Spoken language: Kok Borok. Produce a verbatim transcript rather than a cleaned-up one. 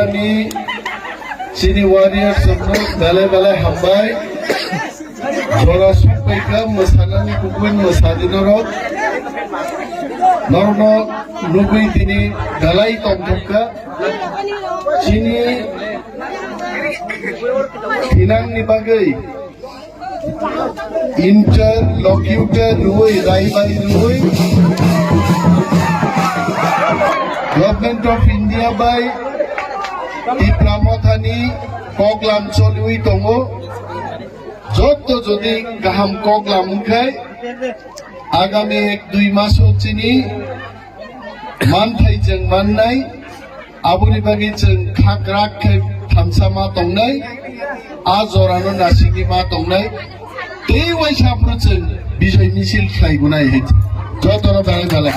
Ani chini warriors rokno belai belai hambai. Jora sokpaikha mwsanani kubui mwsadi norok. Norokno nugui tini belai tongthokha. Chini thinangni bagwi interlocutor rwui, raibai rwui, Government of India bai Tipra Mothani koklam choliui tongo. Jotto jodi kaham koklam wngkhai, agami ek dui maso chini manthai chwng mannai, aboni bagwi chwng khakrak khe thamsa ma tongnai, a jorano nasikni ma tongnai, tei waisa phuru chwng bijoi misil khlai gunai hai. Jotono belai belai.